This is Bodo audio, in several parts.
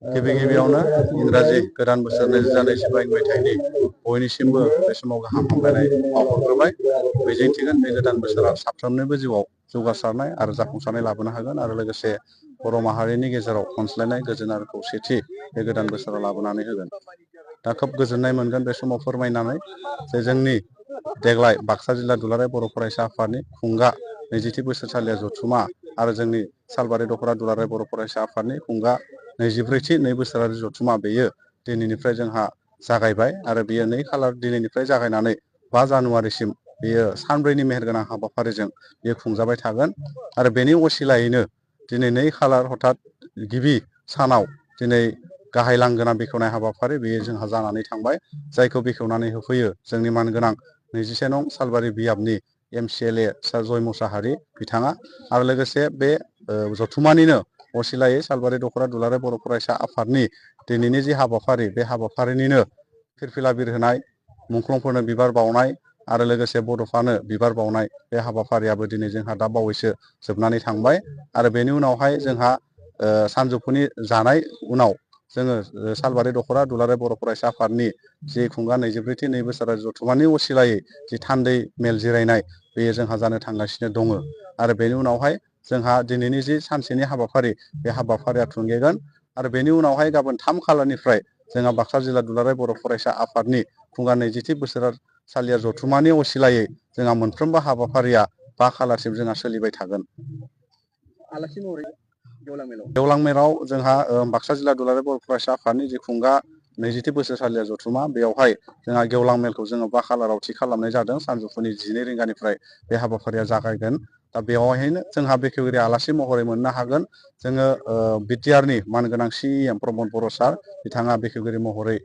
गिबि गिबियावनो इंराजि गोदान बोसोर 2025 मायथाइनि बयनिसिमबो बे समाव गाहाम हामलायनाय बावहरग्रोबाय। मिजिंथिगोन बे गोदान बोसोरा साफ्रोमनिबो जिउआव जौगासारनाय आरो जाफुंसारनाय लाबोनो हागोन आरो लोगोसे बर' माहारिनि गेजेराव अनज्लायनाय गोजोन आरो खौसेथि बे गोदान बोसोराव लाबोनानै होगोन। दा खोब गोजोननाय मोनगोन बे समाव फोरमायनानै जे जोंनि देग्लाय बाक्सा जिल्ला दुलाराय बर' फरायसा आफादनि खुंगा 20थि बोसोरसालिया जथुमा आरो जोंनि सालबारि दख'रा दुलाराय बर' फरायसा आफादनि खुंगा 24थि 2 बोसोरारि जथुमा बेयो दिनैनिफ्राय जोंहा जागायबाय आरो बेयो 2 खालार दिनैनिफ्राय जागायनानै 5 जानुवारिसिम बेयो सानब्रैनि मेहेरगोनां हाबाफारिजों बेयो खुंजाबाय थागोन आरो बेनि असिलायैनो दिनै 2 खालार हथात गिबि सानाव दिनै गाहाय लांगोना बेखेवनाय हाबाफारि बेयो जोंहा जानानै थांबाय। जायखौ बेखेवनानै होफैयो जोंनि मानगोनां 21 नं सालबारि बियाबनि MCLA सार जय मुसाहारि बिथाङा आरो लोगोसे बे जथुमानिनो असिलायै सालबारि दख'रा दुलाराय बर' फरायसा आफादनि दिनैनि जि हाबाफारि बे हाबाफारिनिनो फिरफिला बिरहोनाय, मुंख्लंफोरनो बिबार बावनाय आरो लोगोसे बड'फानो बिबार बावनाय बे हाबाफारियाबो दिनै जोंहा दा बावैसो जोबनानै थांबाय आरो बेनि उनावहाय जोंहा सानजौफुनि जानाय उनाव जोङो सालबारि दख'रा दुलाराय बर' फरायसा आफादनि जि खुंगा 24थि 2 बोसोरारि जथुमानि असिलायै जि थान्दै मेल जिरायनाय बेयो जोंहा जानो थांगासिनो दङ आरो बेनि उनावहाय जोंहा दिनैनि जि सानसेनि हाबाफारि बे हाबाफारिया थुंगेगोन आरो बेनि उनावहाय गाबोन 3 खालारनिफ्राय जोंहा बाक्सा जिल्ला दुलाराय बर' फरायसा आफादनि खुंगा 20थि बोसोरसालिया जथुमानि असिलायै जोंहा मोनफ्रोमबो हाबाफारिया 5 खालारसिम जोंहा सोलिबाय थागोन। आलासि महरै गेवलां मेलाव जोंहा बाक्सा जिल्ला दुलाराय बर' फरायसा आफादनि जि खुंगा 20थि बोसोरसालिया जथुमा बेयावहाय जोंहा गेवलां मेलखौ जोङो 5 खालाराव थि खालामनाय जादों। सानजौफुनि 12 रिंगानिफ्राय बे हाबाफारिया जागायगोन। दा बेवहायनो जोंहा बेखेवगिरि आलासि महरै मोननो हागोन। जोङो बिटिआरनि मानगोनां CEM प्रमद बर' सार बिथाङा बेखेवगिरि महरै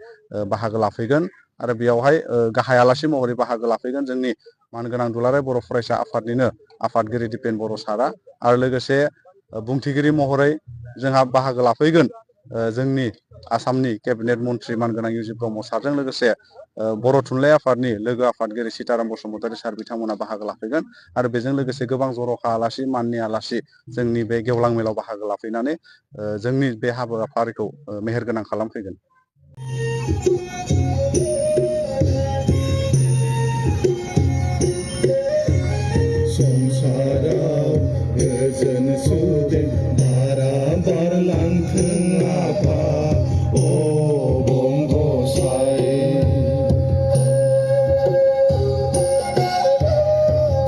बाहागो लाफैगोन आरो बेयावहाय गाहाय आलासि महरै बाहागो लाफैगोन जोंनि मानगोनां दुलाराय बर' फरायसा आफादनिनो आफादगिरि दिपेन बर' सारा आरो लोगोसे बुंथिगिरि महरै जोंहा बाहागो लाफैगोन जोंनि आसामनि केबिनेट मन्त्रि मानगोनां इउजित ब्रह्म सारजों लोगोसे बर' थुनलाइ आफादनि लोगो आफादगिरि सीताराम बसुमतारी सार बिथांमोना बाहागो लाफैगोन आरो बेजों लोगोसे गोबां जर'खा आलासि माननि आलासि जोंनि बे गेवलां मेलाव बाहागो लाफैनानै जोंनि बे हाबाफारिखौ मेहेरगोनां खालामफैगोन। संसाराव गोजोन सुदेम बारा बारलांथों आफा गसाइ।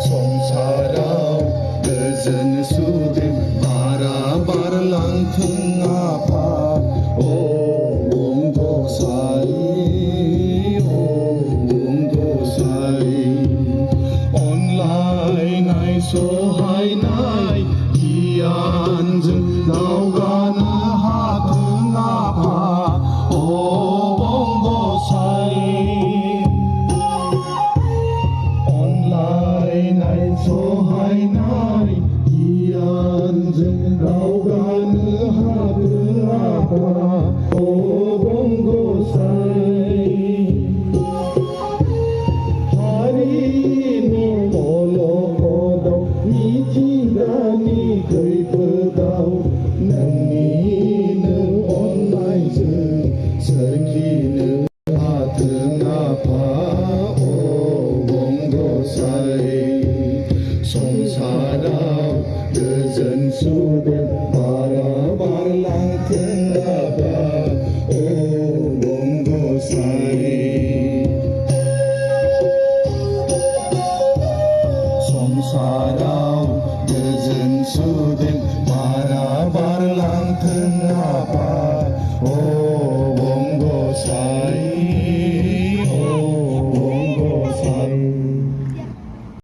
संसाराव गोजोन सुदेम बारा बारलांथों आफा गसाइ अनलायनाय सहायनाय गियानजों दावगानो हाथों आफा गसाइ। अनलायनाय सहायनाय गियानजों दावगानो हाथों आफा गसाइ। हारिनि अलखदाव मिथिंगानि खैफोदाव नोंनिनो अननायजों सोरखिनो हाथों आफा गसाइ। संसाराव गोजोन सुदेम बारा बारलांथों आफा गसाइ। संसाराव गोजोन सुदेम बारा बारलांथों आफा